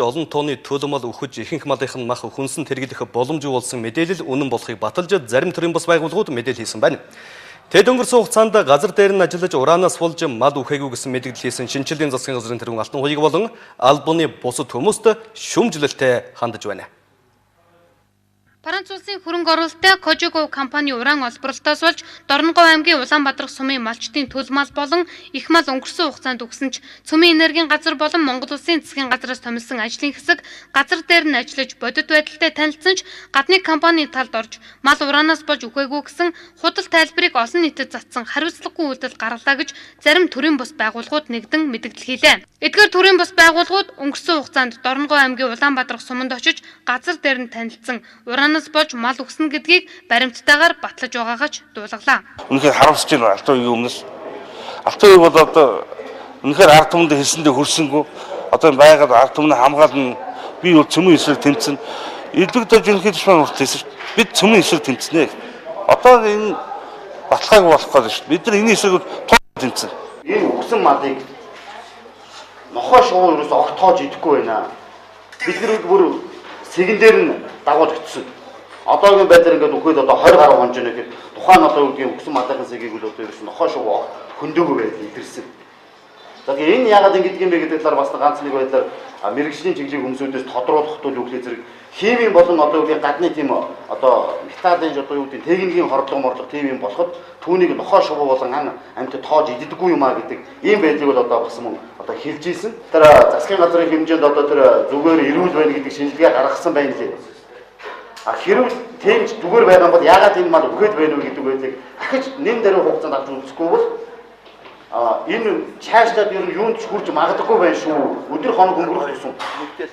Олон тооны төл мал үхэж, ихэнх малынх нь мах хүнсэнд хэрэглэх боломжгүй болсон мэдээлэл үнэн болохыг баталж, зарим төрийн бус байгууллагууд мэдээлэл хийсэн байна. Тэд өнгөрсөн хугацаанд газар дээр нь ажиллаж ураанаас болж мал үхээгүй гэсэн мэдээлэл хийсэн шинэчлэлийн засгийн газрын тэргүүн Алтан хуяг болон албаны бусад хүмүүст шүүмжлэлтэй хандаж байна. Франц улсын хөрөнгө оруулалттай Кожогов компани уран олборлолтоос болж Дорногов аймгийн Улаанбаатар сумын малчдын төл мал болон их мал өнгөрсөн хугацаанд өгсөн ч цөмийн энергийн газар болон Монгол Улсын засгийн газраас томилсон ажлын хэсэг газар дээр нь ажиллаж бодит байдалтай танилцсан ч гадны компани талд орж мал ураанаас болж үхээгүй гэсэн худал тайлбарыг олон нийтэд затсан хариуцлагагүй үйлдэл гаргалаа гэж зарим төрийн бус байгууллагууд нэгдэн мэдгдэл хийлээ. Эдгээр төрийн бус байгууллагууд өнгөрсөн хугацаанд Дорногов аймгийн Улаанбаатар суманд очиж газар дээр нь танилцсан ураанаас болж мал үхсэн гэдгийг баримттайгаар батлаж байгаагаа ч дуулгалаа. Үнэхээр харамсаж байна Алтан хуягийн өмнөөс. Алтан хуяг бол одоо үнэхээр ард түмэнд хэлсэндээ хүрсэнгүү. Одоо энэ байгаль ард түмний хамгаална, би бол цөмийн эсрэг тэмцэн. Илбэг дож ерөнхий душман хүртэл хэлсэн шүү дээ. Бид цөмийн эсрэг тэмцэнэ. Одоо энэ баталгааг болох гээд шүү дээ. Бид нар энэ эсрэг тэмцэн. Энэ үхсэн малыг нохой шувуу ерөөсөө огт тоож идэхгүй байна. Бид нар бүр сэгэн дээр нь дагуулж очсон. Одоогийн байдлаар ингээд үхээд одоо 20 гаруй хонж байна гэхэд тухайн одоо юу гэдгийг үхсэн малынхын сэгийг үл одоо ерөөсөө нохой шувуу огт хөндөөгүй байдал илэрсэн. За тэгээ энэ яагаад ингэдэг юм бэ гэдэг талаар бас ганц нэг байдлаар мэргэжлийн чиглэлийн хүмүүсүүдээс тодруулах тул юу гэхээ зэрэг химийн болон одоо юу гэдгийг гадны тийм одоо металлын одоо юу гэдгийг техникийн хордлого морлого тийм юм болоход түүнийг нохой шувуу болон ан амьтад тоож иддэггүй юм а гэдэг ийм байдлыг бол одоо бас мөн одоо хэлж ийсэн. Тэр засгийн газрын хэмжээнд одоо тэр зүгээр эрүүл байна гэдэг шинжилгээ гаргасан байна лээ. А хэрвээ тийм ч зүгээр байгаа юм бол яагаад энэ мал үхээд байна вэ гэдэг байдлыг ахиж нэн даруй хугацаанд авч үзэхгүй бол энэ чаашлаад ер нь юунд ч хүрч магадгүй байна шүү. Өдөр хоног өнгөрөх тусам.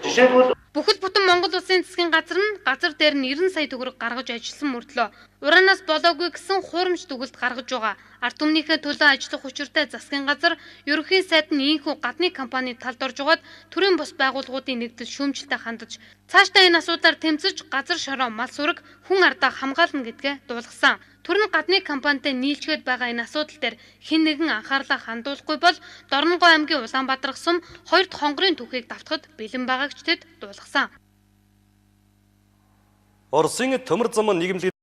Жишээлбэл Бүхэл бүтэн Монгол Улсын засгийн газар нь газар дээр нь 90 сая төгрөг гаргаж ажилласан мөртлөө ураанаас болоогүй гэсэн хуурамч дүгэлт гаргаж байгаа. Ард түмнийхээ төлөө ажиллах учиртай засгийн газар ерөнхий сайд нь ийнхүү гадны компани талд орж байгаад төрийн бус байгууллагуудын нэгдэл шүүмжлэлтэй хандаж цаашдаа энэ асуудлаар тэмцэж газар шороо мал сүрэг хүн ардаа хамгаална гэдгээ дуулгасан. Түр нь гадны компанитай нийлжгээд байгаа энэ асуудал дээр хэн нэгэн анхаарлаа хандуулахгүй бол Дорногов аймгийн Улаанбаатар сум хоёр дахь хонгорын түүхийг давтахад бэлэн байгааг ч тэд дуулгасан. Оросын төмөр зам нийгэмлэг